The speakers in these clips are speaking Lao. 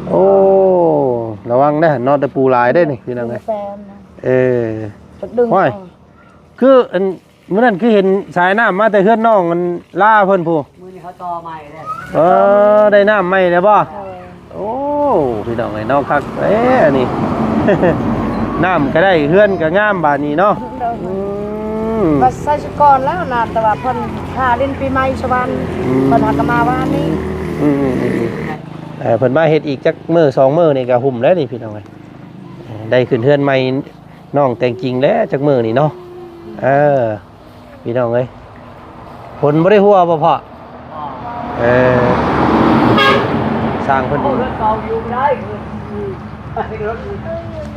ໂອ້ ລະວັງເດີເນາະ ຕະປູຫຼາຍເດ້ນີ້ ພີ່ນ້ອງເອີຍ ແປນນະ ເອີ ເພິ່ນດຶງ ໂອ້ຍ ເອົາ ຄືອັນ ມື້ນັ້ນຄືເຫັນສາຍນ້ຳມາແຕ່ເຮືອນນ້ອງອັນລາເພິ່ນພຸ້ນ ມື້ນີ້ເຂົາຕໍ່ໃໝ່ເດ້ ເອີ ໄດ້ນ້ຳໃໝ່ແລ້ວບໍ່? ໂອ້ ພີ່ນ້ອງເອີຍເນາະ ຄັກເດ້ອັນນີ້ ນ້ຳກໍໄດ້ ເຮືອນກໍງາມບາດນີ້ເນາະ ໂດຍ ອືມ ວ່າໃສ່ຊຸດກ່ອນແລ້ວນະ ແຕ່ວ່າເພິ່ນຫາຫຼິ້ນປີໃໝ່ສະຫວັນ ອືມ ເພິ່ນຫາກໍມາວານນີ້ ອືມໆໆ ເອີ ເພິ່ນມາເຮັດອີກຈັກມື້ສອງມື້ນີ້ກໍຫຸ້ມແລ້ວນີ້ ພີ່ນ້ອງເອີຍ ເອີ ໄດ້ຂຶ້ນເຮືອນໃໝ່ ນ້ອງແຕ່ງຈິງແລ້ວຈັກມື້ນີ້ເນາະ ເອີ ພີ່ນ້ອງເອີຍ ຝົນບໍ່ໄດ້ຫົວບໍ່ພໍ່? ເອີ ຊ່າງເພິ່ນ ໂອ້ ເຮືອນເກົ່າຢູ່ບໍ່ໄດ້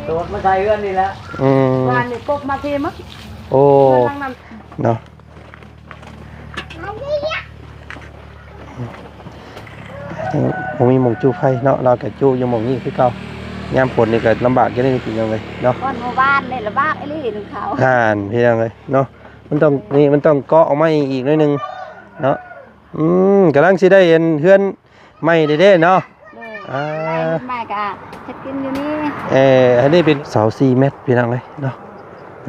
ໂດດມາໃສ່ເຮືອນນີ້ແຫຼະ ອືມ ວານນີ້ກົບມາພີ້ໝົດ ໂອ້ ເຮືອນຫຼັງນັ້ນ ເນາະ ຍັງບໍ່ມີໝ່ອງຈຸໄຟເນາະ ລາວກໍຈຸຢູ່ໝ່ອງນີ້ຄືເກົ່າ ຍາມຝົນນີ້ກໍລຳບາກຢູ່ເດ້ພີ່ນ້ອງເອີຍເນາະ ກ່ອນເມື່ອວານນີ້ລຳບາກອີ່ຫຼີໜຶ່ງເຂົ້າ ຫັ້ນພີ່ນ້ອງເອີຍເນາະ ມັນຕ້ອງ ນີ້ມັນຕ້ອງເກາະອອກມາອີກໜ້ອຍໜຶ່ງເນາະ ອືມ ກຳລັງຊິໄດ້ອັນເຮືອນໃໝ່ເດ້ເນາະ ໂດຍ ອ່າ ໄດ້ເຮືອນໃໝ່ກໍເຮັດກິນຢູ່ນີ້ ເອີ ອັນນີ້ເປັນເສົາສີ່ແມັດພີ່ນ້ອງເອີຍເນາະ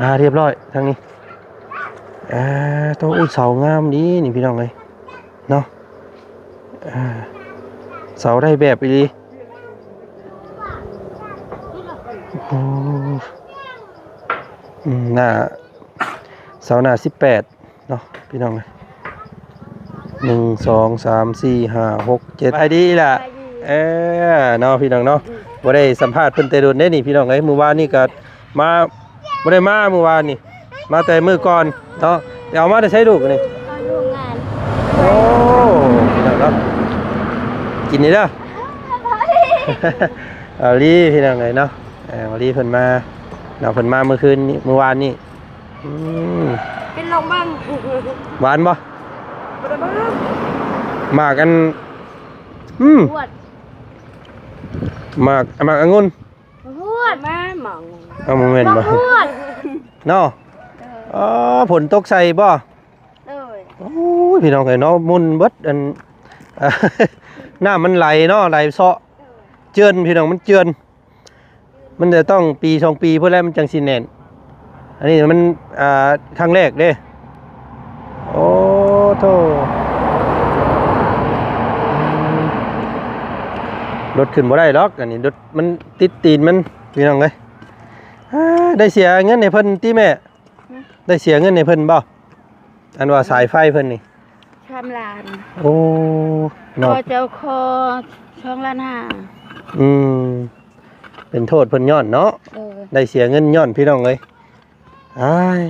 ອ່າ ຮຽບຮ້ອຍທາງນີ້ ອ່າ ໂຕ ອຸ້ຍ ເສົາງາມດີນີ້ພີ່ນ້ອງເອີຍ ເນາະ ເອີ ເສົາໄດ້ແບບອີ່ຫຼີ ໂອ້ ອືມ ໜ້າ ເສົາໜ້າສິບແປດເນາະ ພີ່ນ້ອງເອີຍ ໜຶ່ງ ສອງ ສາມ ສີ່ ຫ້າ ຫົກ ເຈັດ ສະບາຍດີລະ ສະບາຍດີ ເອີ ເນາະ ພີ່ນ້ອງເນາະ ອືມ ບໍ່ໄດ້ສຳພາດເພິ່ນແຕ່ດົນເດ້ນີ້ ພີ່ນ້ອງເອີຍ ມື້ວານນີ້ກໍ ມາ ບໍ່ໄດ້ມາມື້ວານນີ້ ມາແຕ່ມື້ກ່ອນເນາະ ໄປເອົາມາແຕ່ໃສລູກນີ້? ເອົາໂຮງງານ ໂອ້ ພີ່ນ້ອງເນາະ ກິນນີ້ເດີ ເອົາລີ ພີ່ນ້ອງເອີຍເນາະ ເອີ ເອົາລີເພິ່ນມາເນາະ ເພິ່ນມາມື້ຄືນນີ້ ມື້ວານນີ້ ອືມ ກິນລອງເບິ່ງ ຫວານບໍ່? ບໍ່ໄດ້ຫວານ ໝາກອັນ ອືມ ຫວານ ໝາກ ໝາກອະງຸ່ນ ຫວານ ມາໝ່ອງ ເອົາ ບໍ່ແມ່ນບໍ່? ຫວານ ເນາະ ເອີ ເອີ ຝົນຕົກໃສ່ບໍ່? ໂດຍ ໂອ້ຍ ພີ່ນ້ອງເອີຍເນາະ ໝຸ່ນເບິດ ອັນ ນ້ຳມັນໄຫຼເນາະ ໄຫຼເຊາະ ເຈື່ອນ ພີ່ນ້ອງ ມັນເຈື່ອນ ມັນຈະຕ້ອງປີສອງປີພຸ້ນແຫຼະ ມັນຈັ່ງຊິແໜ້ນ ອັນນີ້ມັນ ອ່າ ຄັ້ງແລກເດ້ ໂອ້ໂທ້ ລົດຂຶ້ນບໍ່ໄດ້ດອກ ອັນນີ້ລົດ ມັນຕິດຕີນມັນ ພີ່ນ້ອງເອີຍ ອ່າ ໄດ້ເສຍເງິນໃຫ້ເພິ່ນຕິແມ່? ຮະ? ໄດ້ເສຍເງິນໃຫ້ເພິ່ນບໍ່? ອັນວ່າສາຍໄຟເພິ່ນນີ້ ສາມລ້ານ ໂອ້ ເນາະ ເຈົ້າຂໍສອງລ້ານຫ້າ ອືມ ເປັນໂທດເພິ່ນຍ້ອນເນາະ ເອີ ໄດ້ເສຍເງິນຍ້ອນ ພີ່ນ້ອງເອີຍ ອ້າຍ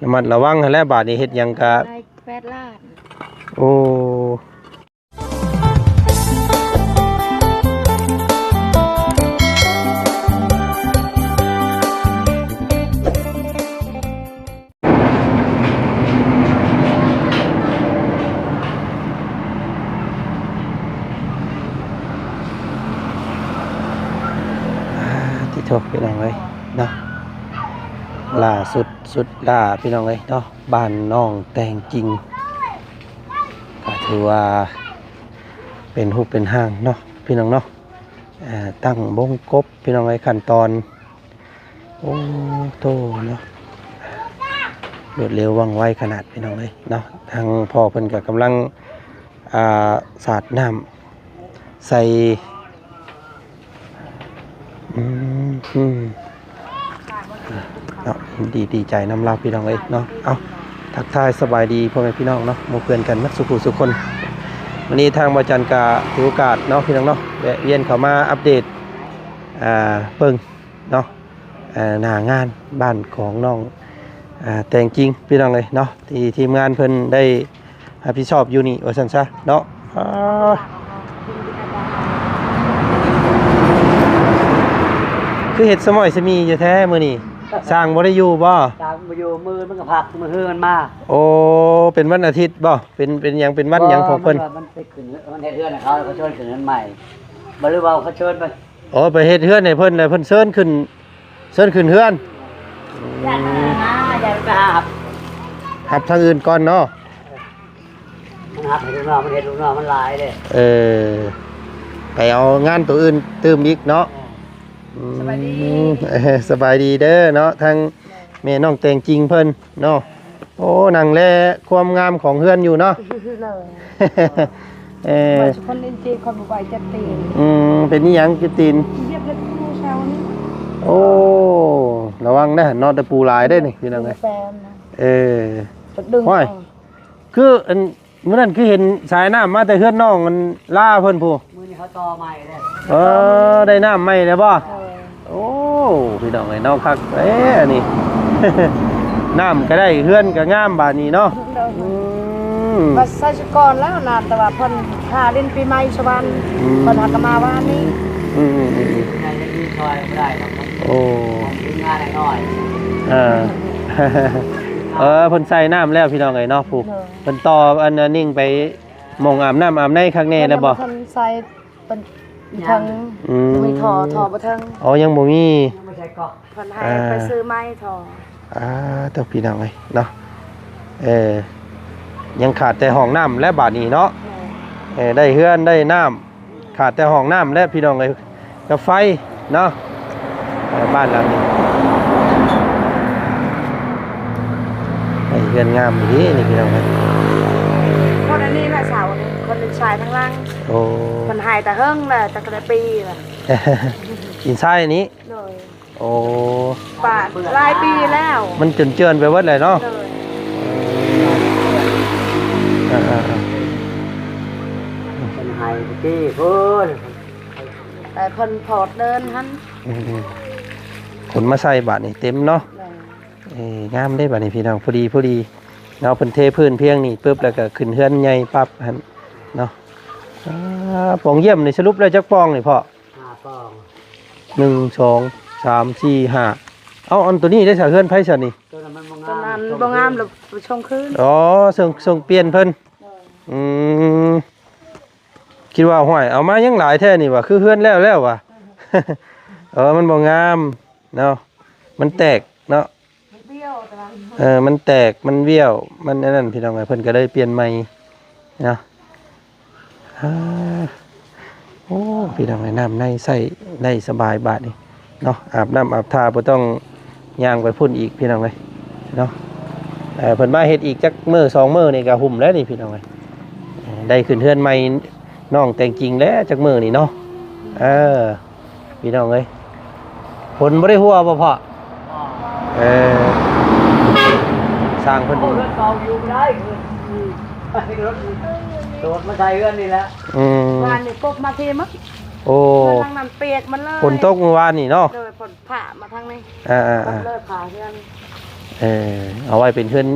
ລະມັດລະວັງຫັ້ນແຫຼະ ບາດນີ້ເຮັດຫຍັງກະ ໄດ້ແປດລ້ານ ໂອ້ ອ່າ ຕິໂທ ພີ່ນ້ອງເອີຍເນາະ ລ່າສຸດ ສຸດລ່າ ພີ່ນ້ອງເອີຍເນາະ ບ້ານນ້ອງແຕງຈິງ ກໍຖືວ່າເປັນຮູບເປັນຮ່າງເນາະ ພີ່ນ້ອງເນາະ ເອີ ຕັ້ງວົງກົບ ພີ່ນ້ອງເອີຍ ຂັ້ນຕອນ ໂອ້ໂຕເນາະ ລວດເລັວວ່ອງໄວຂະໜາດ ພີ່ນ້ອງເອີຍເນາະ ທາງພໍ່ເພິ່ນກໍກຳລັງ ອ່າ ສາດນ້ຳໃສ່ ອືມ ເນາະ ດີ ດີໃຈນຳລາວ ພີ່ນ້ອງເອີຍເນາະ ເອົ້າ ທັກທາຍສະບາຍດີພໍ່ແມ່ພີ່ນ້ອງເນາະ ໝູ່ເພື່ອນກັນໝົດສູ່ຜູ້ສູ່ຄົນ ມື້ນີ້ທາງບ່າວຈັນກະຖືໂອກາດເນາະ ພີ່ນ້ອງເນາະ ແວະວຽນເຂົ້າມາອັບເດດ ອ່າ ເບິ່ງເນາະ ເອີ ໜ້າງານບ້ານຂອງນ້ອງ ອ່າ ແຕງຈິງ ພີ່ນ້ອງເອີຍເນາະ ທີ່ທີມງານເພິ່ນໄດ້ຮັບຜິດຊອບຢູ່ນີ້ວ່າຊັ້ນຊະເນາະ ອ່າ ຄືເຮັດສະໝ້ອຍສະໝີ້ຢູ່ແທ້ມື້ນີ້ ຊ່າງບໍ່ໄດ້ຢູ່ບໍ່? ຊ່າງບໍ່ຢູ່ ມື້ມັນກໍພັກ ມື້ຮືມັນມາ ໂອ້ ເປັນວັນອາທິດບໍ່? ເປັນ ເປັນຫຍັງ ເປັນວັນຫຍັງຂອງເພິ່ນ? ມັນ ມັນໄປຂຶ້ນ ມັນເຮັດເຮືອນໃຫ້ເຂົາ ເຂົາເຊີນຂຶ້ນເຮືອນໃໝ່ ບໍ່ ຫຼືວ່າເຂົາເຊີນໄປ ອໍ ໄປເຮັດເຮືອນໃຫ້ເພິ່ນ ແລ້ວເພິ່ນເຊີນຂຶ້ນ ເຊີນຂຶ້ນເຮືອນ ຢ້ານມັນຫາ ຢ້ານມັນໄປຫາຮັບ ຮັບທາງອື່ນກ່ອນເນາະ ມັນຮັບໃຫ້ລູກນ້ອງ ມັນເຮັດລູກນ້ອງມັນຫຼາຍເດ້ ເອີ ໄປເອົາງານໂຕອື່ນຕື່ມອີກເນາະ. ແມ່ນ ອືມ ສະບາຍດີ ເອີ ສະບາຍດີເດີເນາະ ທັງແມ່ນ້ອງແຕງຈິງເພິ່ນເນາະ. ໂອ້ ນັ່ງແລຄວາມງາມຂອງເຮືອນຢູ່ເນາະ. ໂດຍ ເອີ ວ່າຊິຄົນຫຼິ້ນເຈ ຂ້ອຍບໍ່ໄຫວຈັກຕີນ. ອືມ ເປັນອີ່ຫຍັງຢູ່ຕີນ? ຢຽບເລັບຄູເຊົານີ້. ໂອ້ ລະວັງເດີເນາະ ຕະປູຫຼາຍເດ້ນີ້ ພີ່ນ້ອງເອີຍ. ເອີ ໂອ້ຍ ຄືອັນ ມື້ນັ້ນຄືເຫັນສາຍນ້ຳມາແຕ່ເຮືອນນ້ອງອັນລາເພິ່ນພຸ້ນ. ມື້ນີ້ເຂົາຕໍ່ໃໝ່ເດ້. ເອີ ໄດ້ນ້ຳໃໝ່ແລ້ວບໍ່? ໂດຍ ໂອ້ ພີ່ນ້ອງເອີຍ ເນາະ ຄັກເດ້ອັນນີ້ ນ້ຳກໍໄດ້ ເຮືອນກໍງາມບາດນີ້ເນາະ. ໂດຍ ອືມ ມາໃສ່ຊຸດກ່ອນແລ້ວນະ ແຕ່ວ່າເພິ່ນຫາຫຼິ້ນປີໃໝ່ສະຫວັນ ອືມ ເພິ່ນຫາກໍມາວານນີ້. ອືມໆໆໆ ໃຫຍ່ໄດ້ຢູ່ຊ່ອຍບໍ່ໄດ້ດອກ. ໂອ້ ທີມງານນ້ອຍໆ ເອີ ເອີ ເພິ່ນໃສ່ນ້ຳແລ້ວ ພີ່ນ້ອງເອີຍເນາະ ຜູ້ ໂດຍ ເພິ່ນຕໍ່ອັນ ອັນນີ້ໄປໝ່ອງອາບນ້ຳອາບໃນຄັກແນ່ແລ້ວບໍ່? ເພິ່ນຍັງບໍ່ທັນໃສ່ ເພິ່ນ ຍັງ ເທິງ ອືມ ມີທໍ່ ທໍ່ບໍ່ເຖິງ. ອໍ ຍັງບໍ່ມີ ຍັງບໍ່ໃສ່ກອກ ເພິ່ນໃຫ້ ອ່າ ໄປຊື້ໃໝ່ທໍ່. ອ່າ ເຈົ້າ ພີ່ນ້ອງເອີຍເນາະ ເອີ ຍັງຂາດແຕ່ຫ້ອງນ້ຳແລະບາດນີ້ເນາະ. ແມ່ນ ເອີ ໄດ້ເຮືອນໄດ້ນ້ຳ ຂາດແຕ່ຫ້ອງນ້ຳແລະ ພີ່ນ້ອງເອີຍ ກັບໄຟເນາະ. ເອີ ບ້ານຫຼັງນີ້ ເຮືອນງາມອີ່ຫຼີນີ້ ພີ່ນ້ອງເອີຍ. ຄົນອັນນີ້ລະເສົານີ້ ຄົນດິນຊາຍທາງຫຼັງ. ໂອ້ ເພິ່ນໃຫ້ແຕ່ເຫິງແລ້ວ ຈັກຫຼາຍປີແລ້ວ ດິນຊາຍນີ້. ໂດຍ ໂອ້ ປະຫຼາຍປີແລ້ວ ມັນຈົນເຈື່ອນໄປເບິດແລ້ວເນາະ. ໂດຍ ເອີໆໆ ເພິ່ນໃຫ້ຕະກີ້ພຸ້ນ ແຕ່ເພິ່ນຖອດເດີນຫັ້ນ. ອືມ ຂົນມາໃສ່ບາດນີ້ເຕັມເນາະ. ໂດຍ ເອີ ງາມເດ້ບາດນີ້ ພີ່ນ້ອງ ພໍດີ ພໍດີເນາະ. ເພິ່ນເທພື້ນພຽງນີ້ປຶບ ແລ້ວກໍຂຶ້ນເຮືອນໃຫຍ່ປັບຫັ້ນເນາະ. ອ່າ ປ່ອງຢ້ຽມນີ້ສະຫຼຸບແລ້ວຈັກປ່ອງນີ້ພໍ່? ຫ້າປ່ອງ ໜຶ່ງ ສອງ ສາມ ສີ່ ຫ້າ. ເອົ້າ ອັນໂຕນີ້ໄດ້ສະ ເຮືອນໃຜຊັ້ນນີ້? ໂຕນັ້ນມັນບໍ່ງາມ ໂຕນັ້ນບໍ່ງາມ ແລ້ວໄປສົ່ງຄືນ. ອໍ ສົ່ງ ສົ່ງປ່ຽນເພິ່ນ. ໂດຍ ອືມ ຄິດວ່າ ຫ້ວຍ ເອົາມາຍັງຫຼາຍແທ້ນີ້ຫວາ ຄືເຮືອນແລ້ວແລ້ວຫວາ. ເອີ ມັນບໍ່ງາມເນາະ ມັນແຕກເນາະ. ມັນບ້ຽວ ແຕ່ວ່າ ເອີ ມັນແຕກ ມັນບ້ຽວ ມັນອັນນັ້ນ ພີ່ນ້ອງເອີຍ ເພິ່ນກໍເລີຍປ່ຽນໃໝ່ເນາະ. ອ່າ ໂອ້ ພີ່ນ້ອງເອີຍ ນ້ຳໃນໃຊ້ໄດ້ສະບາຍບາດນີ້ເນາະ ອາບນ້ຳອາບທ່າ ບໍ່ຕ້ອງຍ່າງໄປພຸ້ນອີກ ພີ່ນ້ອງເອີຍເນາະ. ເອີ ເພິ່ນມາເຮັດອີກຈັກມື້ສອງມື້ນີ້ກໍຫຸ້ມແລ້ວນີ້ ພີ່ນ້ອງເອີຍ. ເອີ ໄດ້ຂຶ້ນເຮືອນໃໝ່ນ້ອງແຕງຈິງແລ້ວຈັກມື້ນີ້ເນາະ. ເອີ ພີ່ນ້ອງເອີຍ ຝົນບໍ່ໄດ້ຫົວບໍ່ພໍ່? ບໍ່ ເອີ ຊ່າງເພິ່ນ ໂອ້ ເຮືອນເກົ່າຢູ່ບໍ່ໄດ້ ເຮືອນ ອືມ ໂດດມາໃສ່ເຮືອນນີ້ແຫຼະ. ອືມ ວານນີ້ກົບມາພີ້ໝົດ. ໂອ້ ເຮືອນຫຼັງນັ້ນປຽກໝົດເລີຍ ຝົນຕົກມື້ວານນີ້ເນາະ. ໂດຍ ຝົນ ຝາມາທາງນີ້. ອ່າໆໆ ເລີຍຝາເຮືອນ. ເອີ ເອົາໄວ້ເປັນເຮືອນ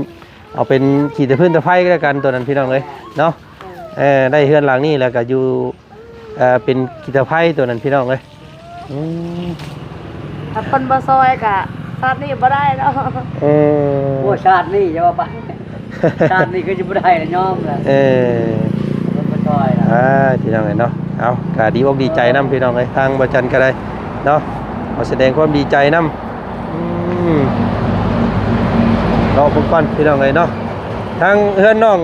ເອົາເປັນຂີ້ຕະພື້ນຕະໄພກໍແລ້ວກັນ ໂຕນັ້ນ ພີ່ນ້ອງເອີຍເນາະ. ເອີ ເອີ ໄດ້ເຮືອນຫຼັງນີ້ແລ້ວກໍຢູ່ ເອີ ເປັນຂີ້ຕະໄພໂຕນັ້ນ ພີ່ນ້ອງເອີຍ. ອືມ ຖ້າເພິ່ນບໍ່ຊ່ອຍກະຊາດນີ້ບໍ່ໄດ້ເນາະ. ເອີ ໂອ້ ຊາດນີ້ຢ່າວ່າໄປ ຊາດນີ້ຄືຊິບໍ່ໄດ້ລະ ຍອມລະ. ເອີ ເພິ່ນບໍ່ຊ່ອຍລະ. ອ່າ ພີ່ນ້ອງເອີຍເນາະ ເອົາ ກະດີອົກດີໃຈນຳ ພີ່ນ້ອງເອີຍ ທາງບໍ່ຈັນກໍໄດ້ເນາະ ຂໍສະແດງຄວາມດີໃຈນຳ. ອືມ ເລາະເບິ່ງກ່ອນ ພີ່ນ້ອງເອີຍເນາະ ທາງເຮືອນນ້ອງ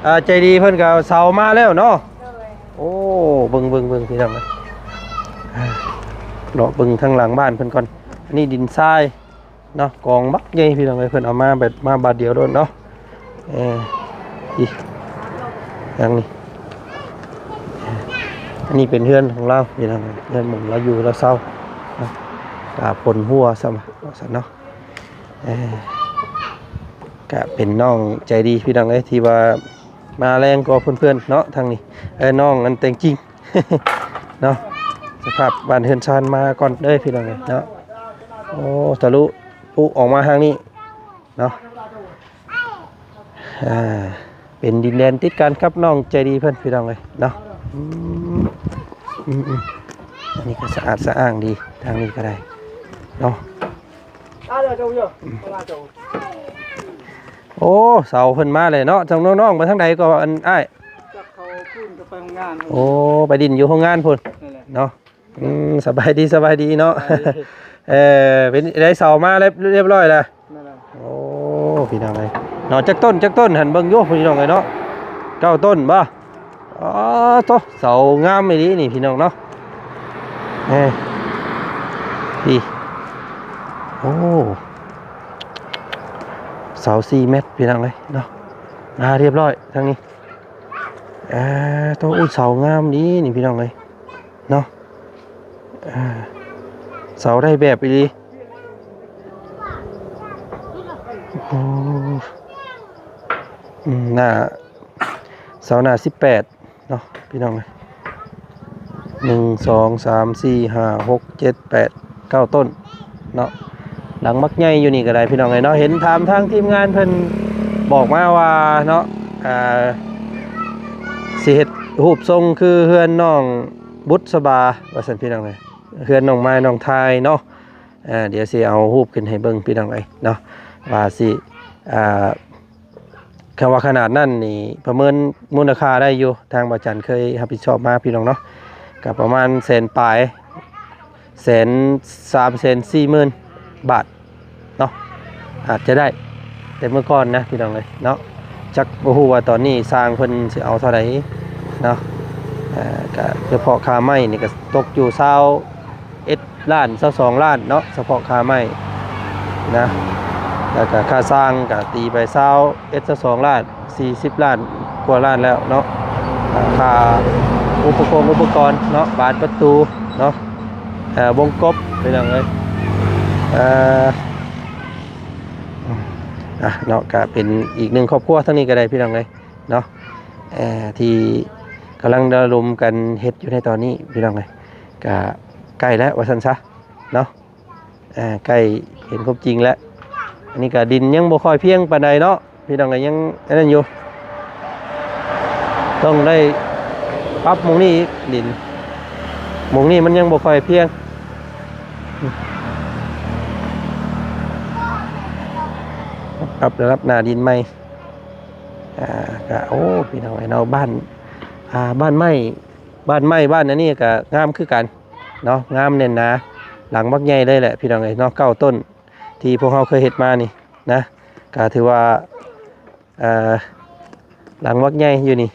ອ່າ ໃຈດີເພິ່ນກໍເສົາມາແລ້ວເນາະ. ໂດຍ ໂອ້ ເບິ່ງໆໆ ພີ່ນ້ອງເອີຍ ເລາະເບິ່ງທາງຫຼັງບ້ານເພິ່ນກ່ອນ. ອັນນີ້ດິນຊາຍເນາະ ກອງບັກໃຫຍ່ ພີ່ນ້ອງເອີຍ ເພິ່ນເອົາມາແບບມາບາດດຽວໂລດເນາະ. ເອີ ອີ ຫຍັງນີ້ ອັນນີ້ເປັນເຮືອນຂອງລາວ ພີ່ນ້ອງເອີຍ ເຮືອນໝູ່ລາວຢູ່ລາວເຊົ່າເນາະ. ກະຝົນຫົວຊ້ຳວ່າຊັ້ນເນາະ. ເອີ ກະເປັນນ້ອງໃຈດີ ພີ່ນ້ອງເອີຍ ທີ່ວ່າມາແລງກວ່າເພື່ອນໆເນາະ ທາງນີ້. ເອີ ນ້ອງອັນແຕງຈິງເນາະ ສະພາບບ້ານເຮືອນຊານມາກ່ອນເດີ ພີ່ນ້ອງເອີຍເນາະ. ໂອ້ ທະລຸປຸອອກມາທາງນີ້ເນາະ. ອ່າ ເປັນດິນແດນຕິດກັນກັບນ້ອງໃຈດີເພິ່ນ ພີ່ນ້ອງເອີຍເນາະ. ອືມ ອືມໆ ອັນນີ້ກໍສະອາດສະອ້າງດີ ທາງນີ້ກໍໄດ້ເນາະ. ໂອ້ ເສົາເພິ່ນມາແລ້ວເນາະ. ທາງນ້ອງໆໄປທາງໃດກໍ ອັນອ້າຍ? ຈັກເຂົາພຸ້ນ ກໍໄປໂຮງງານ. ໂອ້ ໄປດິນຢູ່ໂຮງງານພຸ້ນເນາະ. ອືມ ສະບາຍດີ ສະບາຍດີເນາະ. ເອີ ເປັນໄດ້ເສົາມາແລ້ວ ຮຽບຮ້ອຍແລ້ວ. ໂອ້ ພີ່ນ້ອງເອີຍເນາະ ຈັກຕົ້ນ ຈັກຕົ້ນຫັ້ນ ເບິ່ງຢູ່ ພີ່ນ້ອງເອີຍເນາະ. ເກົ້າຕົ້ນບໍ່? ອໍ ໂທ້ ເສົາງາມອີ່ຫຼີນີ້ພີ່ນ້ອງເນາະ. ເອີ ນີ້ ໂອ້ ເສົາສີ່ແມັດພີ່ນ້ອງເອີຍເນາະ. ອ່າ ຮຽບຮ້ອຍທາງນີ້. ອ່າ ໂທ້ ອຸ້ຍ ເສົາງາມດີນີ້ພີ່ນ້ອງເອີຍເນາະ. ອ່າ ເສົາໄດ້ແບບອີ່ຫຼີ. ໂອ້ ອືມ ໜ້າ ເສົາໜ້າສິບແປດເນາະພີ່ນ້ອງເອີຍ. ໜຶ່ງ ສອງ ສາມ ສີ່ ຫ້າ ຫົກ ເຈັດ ແປດ ເກົ້າ ຕົ້ນເນາະ. ຫຼັງບັກໃຫຍ່ຢູ່ນີ້ກໍໄດ້ພີ່ນ້ອງເອີຍເນາະ. ເຫັນຖາມທາງທີມງານເພິ່ນບອກມາວ່າເນາະ ອ່າ ຊິເຮັດຮູບຊົງຄືເຮືອນນ້ອງບຸດສະບາວ່າຊັ້ນພີ່ນ້ອງເອີຍ. ເຮືອນນ້ອງມາຍນ້ອງທາຍເນາະ. ອ່າ ດຽວຊິເອົາຮູບຂຶ້ນໃຫ້ເບິ່ງພີ່ນ້ອງເອີຍເນາະ ວ່າຊິ ອ່າ ຄຳວ່າຂະໜາດນັ້ນນີ້ ປະເມີນມູນລະຄ່າໄດ້ຢູ່ ທາງບ່າວຈັນເຄີຍຮັບຜິດຊອບມາພີ່ນ້ອງເນາະ. ກໍປະມານແສນປາຍ ແສນ ສາມແສນສີ່ໝື່ນບາດເນາະ ອາດຈະໄດ້. ແຕ່ເມື່ອກ່ອນນະພີ່ນ້ອງເອີຍເນາະ. ຈັກບໍ່ຮູ້ວ່າຕອນນີ້ຊ່າງເພິ່ນຊິເອົາເທົ່າໃດເນາະ. ເອີ ກະສະເພາະຄ່າໄມ້ນີ້ກະຕົກຢູ່ຊາວເອັດລ້ານ ຊາວສອງລ້ານເນາະ ສະເພາະຄ່າໄມ້ນະ. ແລ້ວກະຄ່າຊ່າງກະຕີໄປຊາວເອັດ ຊາວສອງລ້ານ ສີ່ສິບລ້ານກວ່າລ້ານແລ້ວເນາະ. ອ່າ ຄ່າອຸປະກົງອຸປະກອນເນາະ ບານປະຕູເນາະ ເອີ ວົງກົບ ພີ່ນ້ອງເອີຍ. ເອີ ອ່ະ ເນາະ ກະເປັນອີກໜຶ່ງຄອບຄົວທາງນີ້ກໍໄດ້ພີ່ນ້ອງເອີຍເນາະ ເອີ ທີ່ກຳລັງລະດົມກັນເຮັດຢູ່ໃນຕອນນີ້ພີ່ນ້ອງເອີຍ. ກະໃກ້ແລ້ວວ່າຊັ້ນຊະເນາະ ເອີ ໃກ້ເຫັນຄວາມຈິງແລ້ວ. ອັນນີ້ກະດິນຍັງບໍ່ຄ່ອຍພຽງປານໃດເນາະ ພີ່ນ້ອງກໍຍັງອັນນັ້ນຢູ່ ຕ້ອງໄດ້ປັບໝ່ອງນີ້ອີກ ດິນໝ່ອງນີ້ມັນຍັງບໍ່ຄ່ອຍພຽງ. ປັບລະດັບໜ້າດິນໃໝ່. ອ່າ ກະ ໂອ້ ພີ່ນ້ອງເອີຍເນາະ ບ້ານ ອ່າ ບ້ານໄມ້ ບ້ານໄມ້ ບ້ານອັນນີ້ກະງາມຄືກັນເນາະ ງາມແໜ້ນໜາ ຫຼັງບັກໃຫຍ່ເລີຍແຫຼະ ພີ່ນ້ອງເອີຍເນາະ. ເກົ້າຕົ້ນທີ່ພວກເຮົາເຄີຍເຮັດມານີ້ນະ ກະຖືວ່າ ເອີ ຫຼັງບັກໃຫຍ່ຢູ່ນີ້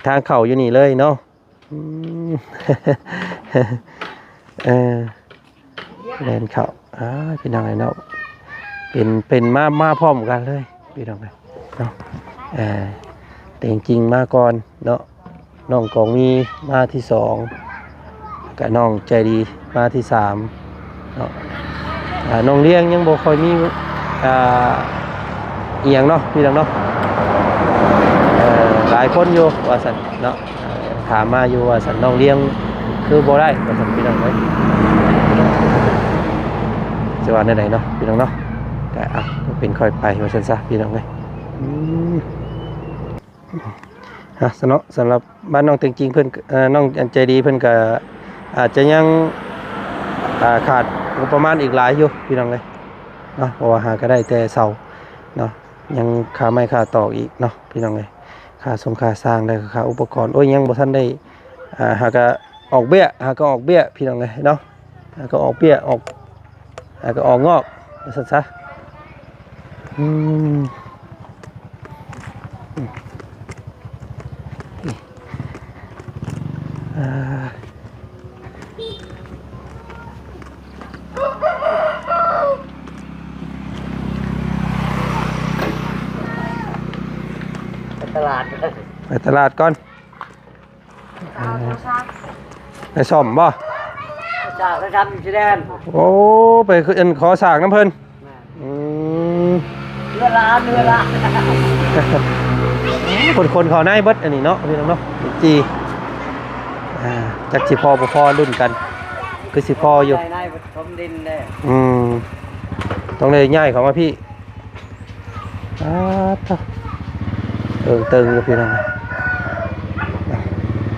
ທາງເຂົ້າຢູ່ນີ້ເລີຍເນາະ. ອືມ ເອີ ແລ່ນເຂົ້າ ອ່າ ພີ່ນ້ອງເອີຍເນາະ ເປັນ ເປັນມາ ມາພ້ອມກັນເລີຍ ພີ່ນ້ອງເອີຍເນາະ. ເອີ ແຕ່ງຈິງມາກ່ອນເນາະ ນ້ອງກອງມີມາທີສອງ ກະນ້ອງໃຈດີມາທີສາມເນາະ. ອ່າ ນ້ອງລ້ຽງຍັງບໍ່ຄ່ອຍມີ ອ່າ ອີ່ຫຍັງເນາະ ພີ່ນ້ອງເນາະ. ເອີ ຫຼາຍຄົນຢູ່ວ່າຊັ້ນເນາະ ເອີ ຖາມມາຢູ່ວ່າຊັ້ນ ນ້ອງລ້ຽງຄືບໍ່ໄດ້ວ່າຊັ້ນ ພີ່ນ້ອງເອີຍ. ຈະວ່າແນວໃດເນາະ ພີ່ນ້ອງເນາະ ກະ ອ່ະ ເປັນຄ່ອຍໄປວ່າຊັ້ນຊະ ພີ່ນ້ອງເອີຍ. ອືມ ອ່ະ ສະເນາະ ສຳລັບບ້ານນ້ອງແຕ່ງຈິງເພິ່ນ ເອີ ນ້ອງອັນໃຈດີເພິ່ນກະອາດຈະຍັງ ອ່າ ຂາດງົບປະມານອີກຫຼາຍຢູ່ ພີ່ນ້ອງເອີຍເນາະ. ເພາະວ່າຫາກະໄດ້ແຕ່ເສົາເນາະ ຍັງຄ່າໄມ້ຄ່າຕອກອີກເນາະ ພີ່ນ້ອງເອີຍ. ຄ່າຊົງຄ່າຊ່າງ ແລ້ວກະຄ່າອຸປະກອນ ໂອ້ຍ ຍັງບໍ່ທັນໄດ້ ອ່າ ຫາກະອອກເບ້ຍ ຫາກະອອກເບ້ຍ ພີ່ນ້ອງເອີຍເນາະ. ແລ້ວກໍອອກເບ້ຍ ອອກ ແລ້ວກໍອອກງອກ ວ່າຊັ້ນຊະ. ອືມ ອ່າ ໄປຕະຫຼາດ ໄປຕະຫຼາດກ່ອນ. ໄປສ້ອມບໍ່? ສາກໄດ້ທຳຢູ່ທີ່ແດນ. ໂອ້ ໄປ ອັນ ຂໍສາກນຳເພິ່ນ. ແມ່ນ. ອືມ ເຮືອນລະອັນ ເຮືອນລະອັນ. ຄົນໆ ເຂົ້າໃນເບິດອັນນີ້ເນາະ ພີ່ນ້ອງເນາະ. ຈີ່ ອ່າ ຈັກຊິພໍບໍ່ພໍລຸ້ນກັນ ຄືຊິພໍຢູ່. ໃນເບິດຖົມດິນເດ້. ອືມ ຕ້ອງໄດ້ຍ້າຍເຂົ້າມາພີ້. ອ່າ ເຕີງເຕີງຢູ່ ພີ່ນ້ອງ.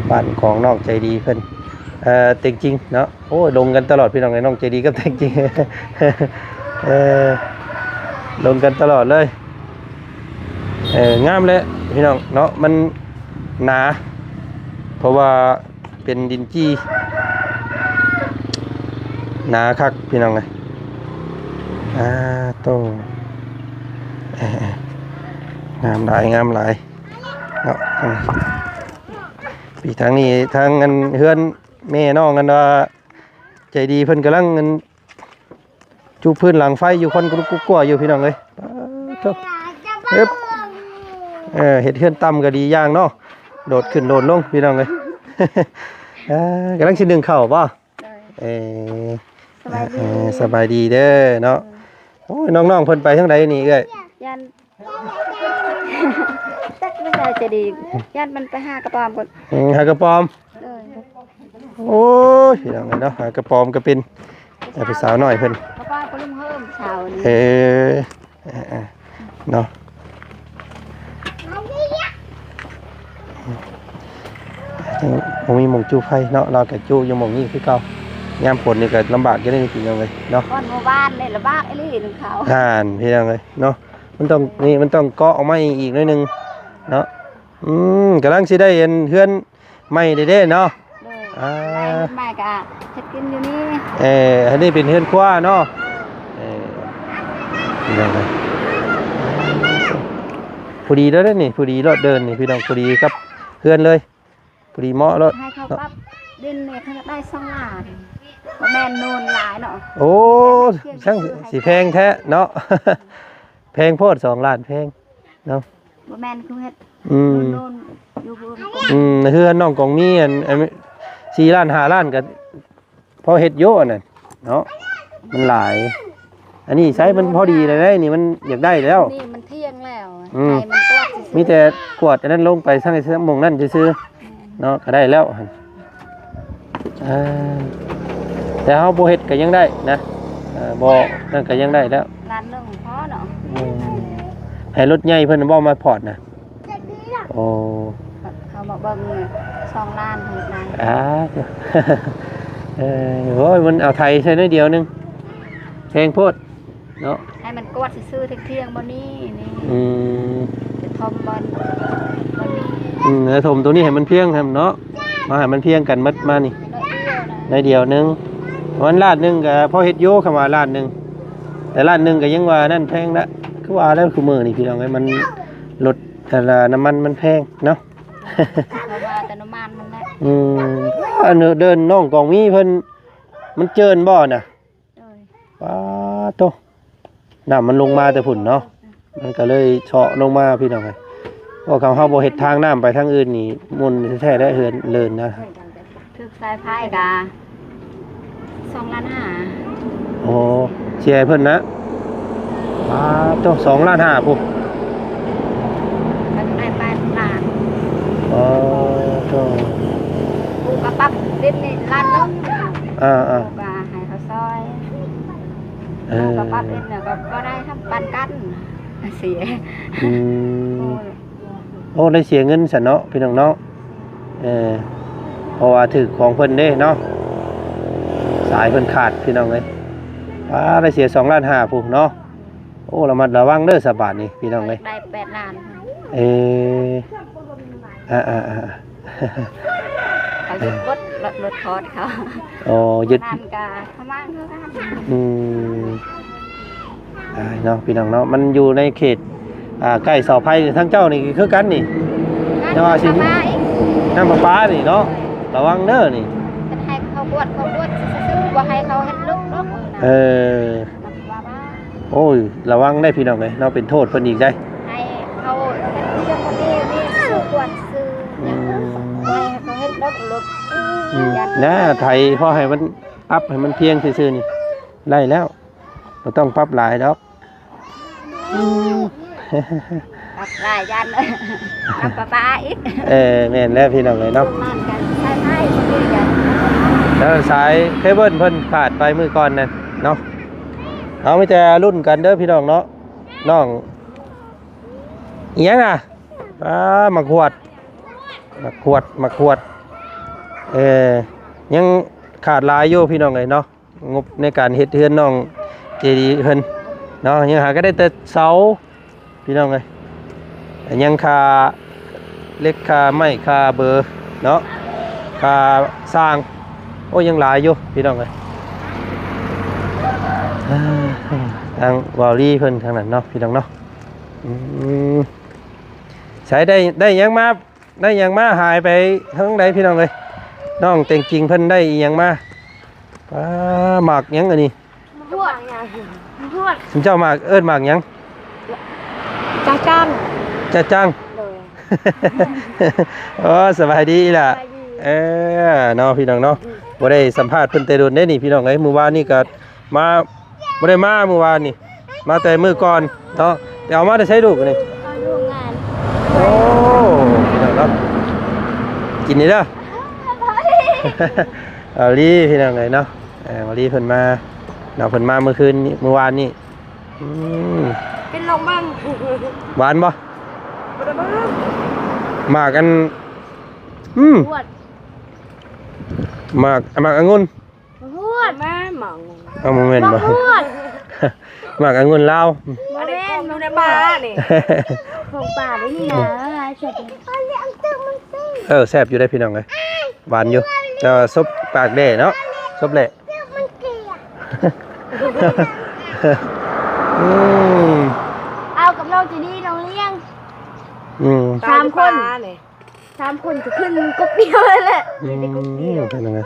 ບ້ານຂອງນ້ອງໃຈດີເພິ່ນ ເອີ ແຕ່ງຈິງເນາະ. ໂອ້ຍ ລົງກັນຕະຫຼອດ ພີ່ນ້ອງເອີຍ ນ້ອງໃຈດີກັບແຕ່ງຈິງ ເອີ ລົງກັນຕະຫຼອດເລີຍ. ເອີ ງາມແຫຼະ ພີ່ນ້ອງເນາະ ມັນໜາ ເພາະວ່າ ເປັນດິນຈີ່ ໜາຄັກ ພີ່ນ້ອງເອີຍ. ອ່າ ໂຕ ເອີ ເອີ ງາມຫຼາຍ ງາມຫຼາຍເນາະ. ອືມ ປີທາງນີ້ ທາງອັນເຮືອນແມ່ນ້ອງອັນວ່າໃຈດີເພິ່ນກຳລັງອັນ ຈູພື້ນຫຼັງໄຟຢູ່ ຄວັນກຸລຸກກຸກົວຢູ່ພີ່ນ້ອງເອີຍ. ປາດໂທ ເອີບ ເອີ ເຮັດເຮືອນຕ່ຳກໍດີຢ່າງເນາະ ໂດດຂຶ້ນໂດດລົງພີ່ນ້ອງເອີຍ. ເອີ ກຳລັງຊິໜຶ້ງເຂົ້າບໍ່? ໂດຍ ເອີ ສະບາຍດີ ເອີ ສະບາຍດີເດີເນາະ. ໂດຍ ໂອ້ຍ ນ້ອງໆເພິ່ນໄປທາງໃດນີ້ເອື້ອຍ? ຢ້ານ ຈັກແມ່ນໃດຈະດີ ຢ້ານມັນໄປຫາກະປອມພຸ້ນ. ອືມ ຫາກະປອມ. ໂດຍ ໂອ້ຍ ພີ່ນ້ອງເອີຍເນາະ ຫາກະປອມກໍເປັນ ເອີ ຜູ້ສາວນ້ອຍເພິ່ນ ກະປອມກໍລຸງເຮີມເຊົ້ານີ້. ເອີ ເອີ ເອີ ເນາະ ຍັງບໍ່ມີໝ່ອງຈູ່ໄຟເນາະ ລາວກໍຈູ່ຢູ່ໝ່ອງນີ້ຄືເກົ່າ. ຍາມຝົນນີ້ກໍລຳບາກຢູ່ເດ້ພີ່ນ້ອງເອີຍເນາະ. ກ່ອນເມື່ອວານນີ້ລຳບາກອີ່ຫຼີໜຶ່ງເຂົ້າ ຫັ້ນພີ່ນ້ອງເອີຍເນາະ. ມັນຕ້ອງ ນີ້ມັນຕ້ອງເກາະອອກມາອີກໜ້ອຍໜຶ່ງເນາະ. ອືມ ກຳລັງຊິໄດ້ອັນເຮືອນໃໝ່ເດ້ເນາະ. ໂດຍ ອ່າ ໃໝ່ກໍເຮັດກິນຢູ່ນີ້. ເອີ ອັນນີ້ເປັນເຮືອນຄົວເນາະ. ເອີ ພີ່ນ້ອງເອີຍ ພໍດີແລ້ວເດ້ນີ້ ພໍດີໂລດເດີນນີ້ພີ່ນ້ອງ ພໍດີກັບເຮືອນເລີຍ ພໍດີເໝາະໂລດ. ໃຫ້ເຂົາປັບດິນນີ້ ເຂົາໄດ້ສອງລ້ານ ບໍ່ແມ່ນໂນນຫຼາຍເນາະ. ໂອ້ ຊ່າງຊິແພງແທ້ເນາະ ແພງໂພດ ສອງລ້ານແພງເນາະ. ບໍ່ແມ່ນຄືເຮັດ ອືມ ໂນນໆ ຢູ່ເຮືອນ ອືມ ເຮືອນນ້ອງກອງມີອັນ ອັນສີ່ລ້ານຫ້າລ້ານກໍພໍເຮັດຢູ່ອັນນັ້ນເນາະ ມັນຫຼາຍ. ອັນນີ້ໃຊ້ມັນພໍດີແລ້ວເດ້ ນີ້ມັນຢາກໄດ້ແລ້ວ ນີ້ມັນທ່ຽງແລ້ວ. ອືມ ໃຫ້ມັນກວດຊື່ໆ ມີແຕ່ກວດອັນນັ້ນລົງໄປ ຊ່າງໃຫ້ໝ່ອງນັ້ນຊື່ໆເນາະ ກໍໄດ້ແລ້ວ. ເອີ ແຕ່ເຮົາບໍ່ເຮັດກໍຍັງໄດ້ນະ ເອີ ບໍ່ນັ້ນກໍຍັງໄດ້ແລ້ວ ລ້ານໜຶ່ງພໍເນາະ. ອືມ ໃຫ້ລົດໃຫຍ່ເພິ່ນບໍ່ມາພອດນະ. ໂອ້ ເຂົາມາເບິ່ງສອງລ້ານເຮັດໄດ້. ອ່າ ເອີ ໂອ້ຍ ມັນເອົາໄຖໃສ່ໜ້ອຍດຽວໜຶ່ງ ແພງໂພດເນາະ ໃຫ້ມັນກວດຊື່ໆ ທ່ຽງໆ ບໍ່ນີ້ ນີ້. ອືມ ຈະຖົມບໍ່ ບໍ່ນີ້. ອືມ ແລ້ວຖົມໂຕນີ້ໃຫ້ມັນພຽງຫັ້ນເນາະ ມາໃຫ້ມັນພຽງກັນໝົດມານີ້ ໜ້ອຍດຽວນະ ໜ້ອຍດຽວໜຶ່ງ. ປະມານລ້ານໜຶ່ງກໍພໍເຮັດຢູ່ ຄຳວ່າລ້ານໜຶ່ງ ແຕ່ລ້ານໜຶ່ງກໍຍັງວ່ານັ້ນແພງລະ ຄືວ່າແລ້ວ ຄືມື້ນີ້ພີ່ນ້ອງເອີຍ ມັນລົດ ອັນ ນ້ຳມັນມັນແພງເນາະ. ເພາະວ່າແຕ່ນ້ຳມັນມັນແຫຼະ. ອືມ ອັນເດີ່ນນ້ອງກອງມີເພິ່ນ ມັນເຈີນບໍ່ນະ? ໂດຍ ປາດໂທ້ ນ້ຳມັນລົງມາແຕ່ພຸ້ນເນາະ ມັນກໍເລີຍເຊາະລົງມາພີ່ນ້ອງເອີຍ. ເພາະຄຳເຮົາບໍ່ເຮັດທາງນ້ຳໄປທາງອື່ນນີ້ ໝຸ່ນແທ້ໆ ແລ້ວເຮືອນເລີນນະ. ຖືກສາຍໄຟກະສອງລ້ານຫ້າ. ໂອ້ ເສຍໃຫ້ເພິ່ນນະ. ປາດໂທ້ ສອງລ້ານຫ້າພຸ້ນ ມັນໄດ້ແປດລ້ານ. ອໍ ໂທ້ ປູກະປັບດິນນີ້ລ້ານໜຶ່ງ. ອ່າໆ ປູກະໃຫ້ເຂົາຊ່ອຍ. ເອີ ປູກະປັບດິນແລ້ວກໍບໍ່ໄດ້ທຳປັນກັນ ເສຍ. ອືມ ໂອ້ຍ ໂອ້ ໄດ້ເສຍເງິນຊັ້ນເນາະ ພີ່ນ້ອງເນາະ. ເອີ ເພາະວ່າຖືກຂອງເພິ່ນເດ້ເນາະ ສາຍເພິ່ນຂາດພີ່ນ້ອງເອີຍ. ປາດ ໄດ້ເສຍສອງລ້ານຫ້າພຸ້ນເນາະ. ໂອ້ ລະມັດລະວັງເດີສະບາດນີ້ພີ່ນ້ອງເອີຍ. ໄດ້ແປດລ້ານ. ເອີ ອ່າໆ ເຂົາຍຶດລົດ ລົດ ລົດຄອດເຂົາ. ອໍ ຍຶດ ນັ້ນກະຂະມາງຄືກັນ. ອືມ ອ່າ ເນາະ ພີ່ນ້ອງເນາະ ມັນຢູ່ໃນເຂດ ອ່າ ໃກ້ເສົາໄຟ ທາງເຈົ້ານີ້ຄືກັນນີ້ ແຕ່ວ່າຊິ ນ້ຳປະປາອີກ ນ້ຳປະປານີ້ເນາະ ລະວັງເດີນີ້. ເພິ່ນໃຫ້ເຂົາກວດ ເຂົາກວດຊື່ໆ ບໍ່ໃຫ້ເຂົາເຮັດລຸກດອກ. ເອີ ວ່າມາ ໂອ້ຍ ລະວັງໄດ໋ພີ່ນ້ອງເອີຍເນາະ ເປັນໂທດເພິ່ນອີກໄດ໋. ໃຫ້ເຂົາເຮັດເລື່ອງບໍ່ດີນີ້ ກວດຊື່. ອືມ ບໍ່ໃຫ້ເຂົາເຮັດດົກລຸກ. ອືມ ຢ່າ ນະ ໄຖພໍໃຫ້ມັນອັບໃຫ້ມັນພຽງຊື່ໆ ນີ້ໄດ້ແລ້ວ ບໍ່ຕ້ອງປັບຫຼາຍດອກ. ອືມ ປັບຫຼາຍຢ້ານ ປັບປະປາອີກ. ເອີ ແມ່ນແລ້ວພີ່ນ້ອງເອີຍເນາະ ແລ້ວສາຍເຄເບິນເພິ່ນຂາດໄປມື້ກ່ອນນັ້ນເນາະ. ເຮົາມີແຕ່ລຸ້ນກັນເດີພີ່ນ້ອງເນາະ. ນ້ອງອີ່ຫຍັງນະ? ອ່າ ໝາກຫວດ ໝາກຫວດ ໝາກຫວດ. ເອີ ຍັງຂາດຫຼາຍຢູ່ພີ່ນ້ອງເອີຍເນາະ ງົບໃນການເຮັດເຮືອນນ້ອງເຈດີເພິ່ນເນາະ. ຍັງຫາກໍໄດ້ແຕ່ເສົາພີ່ນ້ອງເອີຍ ຍັງຄ່າເຫຼັກ ຄ່າໄມ້ ຄ່າເບີເນາະ ຄ່າຊ່າງ. ໂອ້ ຍັງຫຼາຍຢູ່ພີ່ນ້ອງເອີຍ. ອ່າ ທາງວາວລີເພິ່ນທາງນັ້ນເນາະ ພີ່ນ້ອງເນາະ. ອືມ ໃສ ໄດ້ ໄດ້ຫຍັງມາ ໄດ້ຫຍັງມາ ຫາຍໄປທາງໃດພີ່ນ້ອງເອີຍ? ນ້ອງແຕງຈິງເພິ່ນໄດ້ອີ່ຫຍັງມາ? ປາ ໝາກຫຍັງອັນນີ້? ໝາກຫວດ ໝາກຫວດ ຊຸມເຈົ້າໝາກ ເອີ້ນໝາກຫຍັງ? ຈາຈັງ ຈາຈັງ ໂດຍ ໂອ້ ສະບາຍດີອີ່ຫຼ້າ ສະບາຍດີ ເອີ ເນາະ ພີ່ນ້ອງເນາະ ອືມ ບໍ່ໄດ້ສຳພາດເພິ່ນແຕ່ດົນເດ້ນີ້ ພີ່ນ້ອງເອີຍ ມື້ວານນີ້ກໍມາ ບໍ່ໄດ້ມາມື້ວານນີ້ ມາແຕ່ມື້ກ່ອນເນາະ ໄປເອົາມາແຕ່ໃສລູກນີ້? ເອົາໂຮງງານ ໂອ້ ພີ່ນ້ອງເນາະ ກິນນີ້ເດີ ເອົາລີ ພີ່ນ້ອງເອີຍເນາະ ເອີ ເອົາລີເພິ່ນມາເນາະ ເພິ່ນມາມື້ຄືນນີ້ ມື້ວານນີ້ ອືມ ກິນລອງເບິ່ງ ຫວານບໍ່? ບໍ່ໄດ້ເບິ່ງ ໝາກອັນ ອືມ ຫວານ ໝາກ ໝາກອະງຸ່ນ ໝາກຫວດ ແມ່ນໝາກຫວດ ເອົ້າ ບໍ່ແມ່ນບໍ່? ໝາກຫວດ ໝາກອະງຸ່ນລາວ ອັນນີ້ຂອງຢູ່ໃນປ່ານີ້ ຂອງປ່າເດ້ນີ້ນະ ເອີ ແຊບຢູ່ເດ້ພີ່ນ້ອງເອີຍ ຫວານຢູ່ ແຕ່ວ່າສົບຕາກແດດເນາະ ສົບແຫຼະ ອືມ ເອົາກັບນ້ອງຈີດີ ນ້ອງລ້ຽງ ອືມ ສາມຄົນ ສາມຄົນຈະຂຶ້ນກົກດຽວແຫຼະ ອືມ ເປັນຈັ່ງໃດ?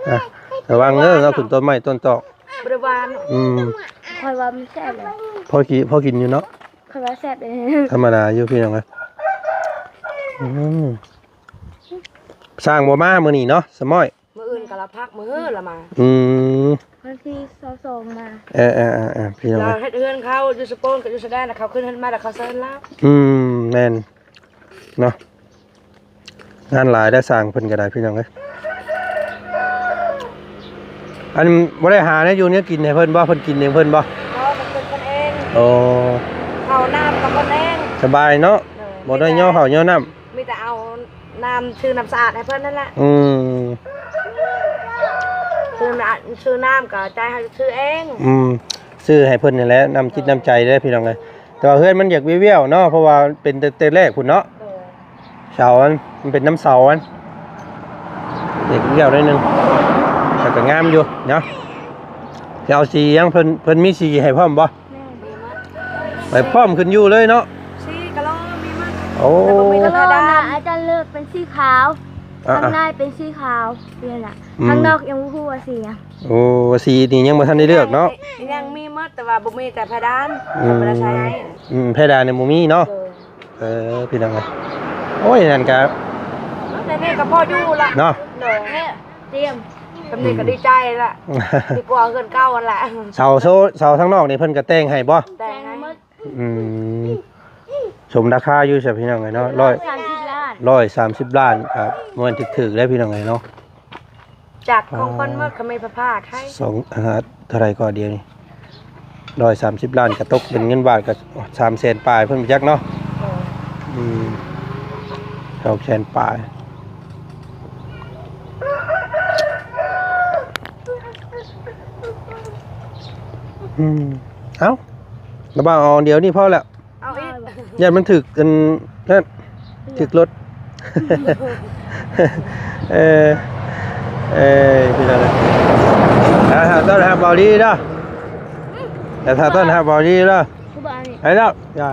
ອ່ະ ລະວັງເດີ ເອົາຂຶ້ນຕົ້ນໄມ້ຕົ້ນຕອກ ບໍ່ໄດ້ຫວານ ອືມ ຂ້ອຍວ່າມັນແຊບເລີຍ ພໍກິນ ພໍກິນຢູ່ເນາະ ຂ້ອຍວ່າແຊບເລີຍ ທຳມະດາຢູ່ພີ່ນ້ອງເອີຍ ອືມ ຊ່າງບໍ່ມາມື້ນີ້ເນາະ ສະມ້ອຍ ມື້ອື່ນກໍລະພັກ ມື້ເຮີລະມາ ອືມ ວັນທີຊາວສອງມາ ເອີໆໆໆ ພີ່ນ້ອງເອີຍ ລະເຮັດເຮືອນເຂົາຢູ່ສະໂປນ ກໍຢູ່ຊາຍແດນ ລະເຂົາຂຶ້ນເຮືອນມາ ລະເຂົາເຊີນລາວ ອືມ ແມ່ນເນາະ ງານຫຼາຍໄດ໋ ຊ່າງເພິ່ນກໍໄດ້ພີ່ນ້ອງເອີຍ ອັນບໍ່ໄດ້ຫາແນວຢູ່ແນວກິນໃຫ້ເພິ່ນບໍ່? ເພິ່ນກິນເອງເພິ່ນບໍ່? ບໍ່ ເພິ່ນເຮັດເອງ ໂອ້ ເຂົ້ານ້ຳກໍເພິ່ນເອງ ສະບາຍເນາະ ໂດຍ ບໍ່ໄດ້ຍໍເຂົ້າຍໍນ້ຳ ມີແຕ່ເອົານ້ຳ ຊື້ນ້ຳສະອາດໃຫ້ເພິ່ນນັ້ນແຫຼະ ອືມ ຊື້ນ້ຳ ຊື້ນ້ຳກໍຈ່າຍໃຫ້ ຊື້ເອງ ອືມ ຊື້ໃຫ້ເພິ່ນນີ້ແຫຼະ ນ້ຳຈິດນ້ຳໃຈເດ້ພີ່ນ້ອງເອີຍ ແຕ່ວ່າເຮືອນມັນຢາກວຽວໆເນາະ ເພາະວ່າເປັນແຕ່ ແຕ່ແລກພຸ້ນເນາະ ໂດຍ ເສົາມັນ ມັນເປັນນຳເສົາມັນ ຢາກວຽວໜ້ອຍໜຶ່ງ ແຕ່ກໍງາມຢູ່ເນາະ ຊິເອົາສີຫຍັງ? ເພິ່ນ ເພິ່ນມີສີໃຫ້ພ້ອມບໍ່? ແມ່ນ ໄປພ້ອມຂຶ້ນຢູ່ເລີຍເນາະ ສີກະລໍມີໝົດ ໂອ້ ແຕ່ບໍ່ມີກະລໍນະ ອາຈານເລືອກເປັນສີຂາວ ອ່າ ຂ້າງໃນເປັນສີຂາວ ນີ້ນະ ອືມ ຂ້າງນອກຍັງບໍ່ຮູ້ວ່າສີຫຍັງ ໂອ້ ສີນີ້ຍັງບໍ່ທັນໄດ້ເລືອກເນາະ ຍັງມີໝົດ ແຕ່ວ່າບໍ່ມີແຕ່ເພດານ ອືມ ບໍ່ໄດ້ໃສ່ໃຫ້ ອືມ ເພດານນີ້ບໍ່ມີເນາະ ໂດຍ ເອີ ພີ່ນ້ອງເອີຍ ໂອ້ຍ ນັ້ນກະ ແຕ່ນີ້ກໍພໍຢູ່ລະເນາະ ໂດຍ ຕຽມ ແບບນີ້ກໍດີໃຈລະ ອືມ ດີກວ່າເຮືອນເກົ່າຫັ້ນລະ ເສົາໂຊ ເສົາທາງນອກນີ້ເພິ່ນກໍແຕ່ງໃຫ້ບໍ່? ແຕ່ງໃຫ້ໝົດ ອືມ ສົມລາຄາຢູ່ຊະພີ່ນ້ອງເອີຍເນາະ ຮ້ອຍສາມສິບລ້ານ ຮ້ອຍສາມສິບລ້ານ ກໍບໍ່ແມ່ນຖືກໆເດ້ພີ່ນ້ອງເອີຍເນາະ ຈາກຂອງຂວັນໝົດ ອ່າ ກໍມີຜ້າຜ້າໄທ ສອງ ອ່າ ເທົ່າໃດກໍດຽວນີ້ ຮ້ອຍສາມສິບລ້ານ ກໍຕົກເປັນເງິນບາດກໍສາມແສນປາຍພຸ້ນຈັກເນາະ ເອີ ອືມ ສອງແສນປາຍ ອືມ ເອົ້າ ລະບ່າວເອົາດຽວນີ້ພໍແລ້ວ ເອົາອີກ ຢ້ານມັນຖືກອັນນັ້ນ ຖືກລົດ ເອີ ເອີ ພີ່ນ້ອງເອີຍ ຖ້າຕ້ອນຮັບເບົາດີເດີ ຖ້າຕ້ອນຮັບເບົາດີເດີ ໄປແລ້ວ ຢ່າ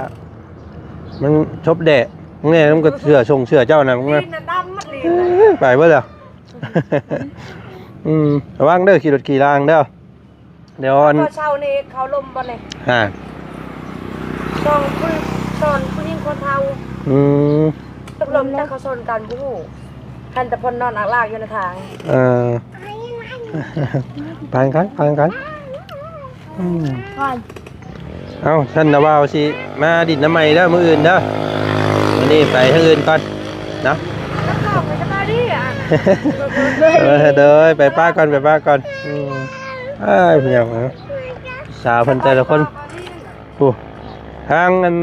ມັນຊົບແດດ ແນ່ ມັນກໍເສື້ອຊົງເສື້ອເຈົ້ານະ ມັນ ໄປເບິດແລ້ວ ອືມ ລະວັງເດີ ຂີ່ລົດຂີ່ລາງເດີ ດຽວອັນ ເຂົາເຊົານີ້ເຂົາລົມບໍ່ນີ້ ຮະ ສອນຜູ້ ສອນຜູ້ຍິງຄົນເຖົ້າ ອືມ ຕົກລົງ ແຕ່ເຂົາຊົນກັນບໍ່ຮູ້ ຄັນແຕ່ເພິ່ນນອນອາກລາກຢູ່ໃນທາງ ເອີ ໄປກັນ ໄປກັນ ອືມ ເອົ້າ ຊັ້ນນະ ບ່າວຊິມາດິນນຳໃໝ່ເດີ ມື້ອື່ນເດີ ມື້ນີ້ໄປທາງອື່ນກ່ອນເນາະ ເອີ ໂດຍ ໄປປະກ່ອນ ໄປປະກ່ອນ ອືມ ເອີຍ ພີ່ນ້ອງເອີຍ ສາວເພິ່ນແຕ່ລະຄົນ ໂອ້ ທາງອັນ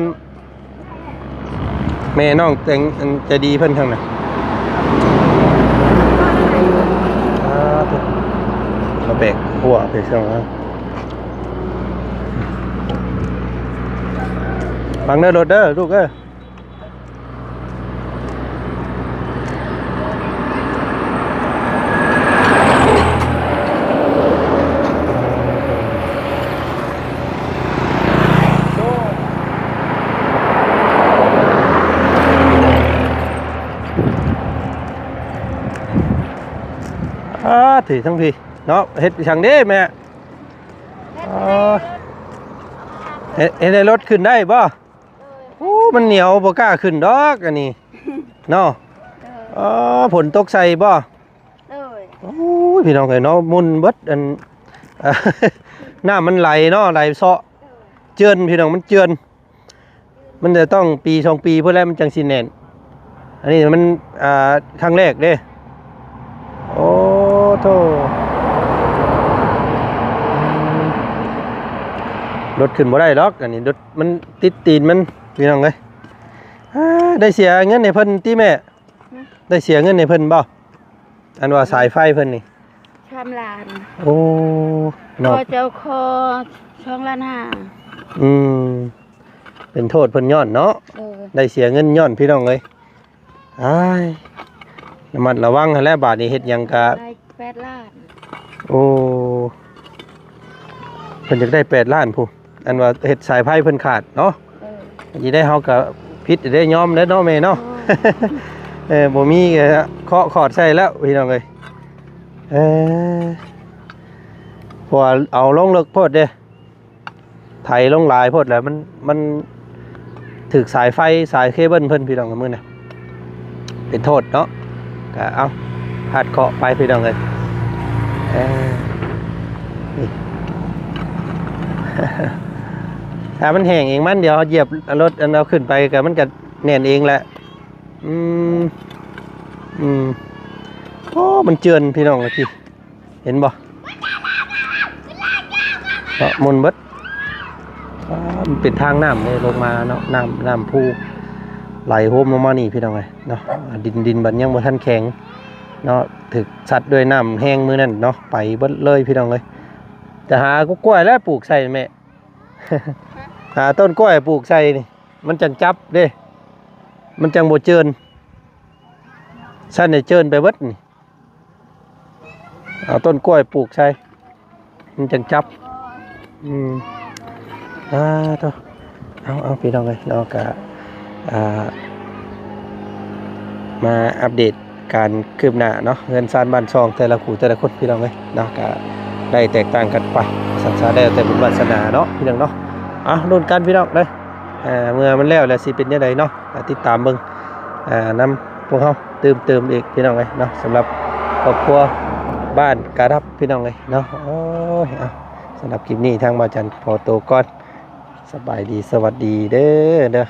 ແມ່ນ້ອງແຕງ ອັນໃຈດີເພິ່ນທາງນັ້ນ ອ່າ ມາແບກຫົວໄປຊ່ອງ ຟັງເດີລົດເດີລູກເອີຍ. ຖືທັງພີ້ເນາະ. ເຮັດຫຍັງເດ້ແມ່? ເອີ ເຮັດ ເຮັດໃຫ້ລົດຂຶ້ນໄດ້ບໍ່? ໂອ້ ມັນໜຽວ ບໍ່ກ້າຂຶ້ນດອກອັນນີ້ເນາະ. ເອີ ຝົນຕົກໃສ່ບໍ່? ໂອ້ຍ ພີ່ນ້ອງເອີຍເນາະ ໝຸ່ນເບິດ ອັນ ນ້ຳມັນໄຫຼເນາະ ໄຫຼເຊາະ ເຈື່ອນ ພີ່ນ້ອງ ມັນເຈື່ອນ. ມັນຈະຕ້ອງປີສອງປີພຸ້ນແຫຼະ ມັນຈັ່ງຊິແໜ້ນ. ອັນນີ້ມັນ ອ່າ ຄັ້ງແລກເດ້. ໂອ້ໂທ້ ລົດຂຶ້ນບໍ່ໄດ້ດອກ ອັນນີ້ລົດມັນຕິດຕີນມັນ ພີ່ນ້ອງເອີຍ. ອ່າ ໄດ້ເສຍເງິນໃຫ້ເພິ່ນຕິແມ່? ໄດ້ເສຍເງິນໃຫ້ເພິ່ນບໍ່? ອັນວ່າສາຍໄຟເພິ່ນນີ້ ສາມລ້ານ. ໂອ້ ເນາະ ຂໍເຈົ້າຂໍສອງລ້ານຫ້າ. ອືມ ເປັນໂທດເພິ່ນຍ້ອນເນາະ. ເອີ ໄດ້ເສຍເງິນຍ້ອນ ພີ່ນ້ອງເອີຍ. ອ້າຍ ລະມັດລະວັງຫັ້ນແຫຼະ ບາດນີ້ເຮັດຫຍັງກະ ໄດ້ແປດລ້ານ. ໂອ້ ເພິ່ນຢາກໄດ້ແປດລ້ານພຸ້ນ ອັນວ່າເຮັດສາຍໄຟເພິ່ນຂາດເນາະ. ເອີ ອັນນີ້ໄດ້ ເຮົາກະຜິດໄດ້ ຍອມແລ້ວເນາະແມ່ເນາະ. ໂອ້ ເອີ ບໍ່ມີກະເຄາະຂອດໃສ່ແລ້ວ ພີ່ນ້ອງເອີຍ. ເອີ ເພາະວ່າເອົາລົງເລິກໂພດເດ້ ໄຖລົງຫຼາຍໂພດແລ້ວ ມັນ ມັນຖືກສາຍໄຟ ສາຍເຄເບິນເພິ່ນ ພີ່ນ້ອງ ມື້ນະ ເປັນໂທດເນາະ. ກະເອົາ ພາດເຄາະໄປ ພີ່ນ້ອງເອີຍ. ເອີ ນີ້ ຖ້າມັນແຫ້ງເອງມັນ ດຽວເຮົາຢຽບລົດອັນເອົາຂຶ້ນໄປ ກະມັນກະແໜ້ນເອງແຫຼະ. ອືມ ອືມ ໂອ້ ມັນເຈື່ອນ ພີ່ນ້ອງເອີຍ ເຫັນບໍ່? ເນາະ ໝຸ່ນເບິດ. ອ່າ ມັນເປັນທາງນ້ຳເດ້ ລົງມາເນາະ ນ້ຳ ນ້ຳພູໄຫຼໂຮມລົງມານີ້ ພີ່ນ້ອງເອີຍເນາະ. ດິນ ດິນມັນຍັງບໍ່ທັນແຂງເນາະ ຖືກຊັດດ້ວຍນ້ຳແຮງມື້ນັ້ນເນາະ ໄປເບິດເລີຍ ພີ່ນ້ອງເອີຍ. ຈະຫາກ້ວຍແລ້ວປູກໃສ່ແມ່ ຫາຕົ້ນກ້ວຍປູກໃສ່ນີ້ ມັນຈັ່ງຈັບເດ້ ມັນຈັ່ງບໍ່ເຈື່ອນ. ຊັ້ນໃຫ້ເຈື່ອນໄປເບິດນີ້ ເອົາຕົ້ນກ້ວຍປູກໃສ່ ມັນຈັ່ງຈັບ. ອືມ ອ່າ ໂທ້ ເອົາ ເອົາ ພີ່ນ້ອງເອີຍເນາະ ກະ ອ່າ ມາອັບເດດການຄືບໜ້າເນາະ ເຮືອນຊານບ້ານຊ່ອງແຕ່ລະຄູ່ແຕ່ລະຄົນ ພີ່ນ້ອງເອີຍເນາະ ກະໄດ້ແຕກຕ່າງກັນໄປ ສັດສາແລ້ວແຕ່ບຸນວາສະໜາເນາະ ພີ່ນ້ອງເນາະ. ເອົາ ລຸ້ນກັນ ພີ່ນ້ອງເດີ ເມື່ອມັນແລ້ວແລ້ວຊິເປັນແນວໃດເນາະ ກະຕິດຕາມເບິ່ງ ອ່າ ນຳພວກເຮົາຕື່ມເຕີມອີກ ພີ່ນ້ອງເອີຍເນາະ ສຳລັບຄອບຄົວບ້ານກາດັບ ພີ່ນ້ອງເອີຍເນາະ. ໂອ້ຍ ເອົາ ສຳລັບຄລິບນີ້ທາງບ່າວຈັນຂໍໂຕກ່ອນ ສະບາຍດີ ສະຫວັດດີເດີ ເດີ.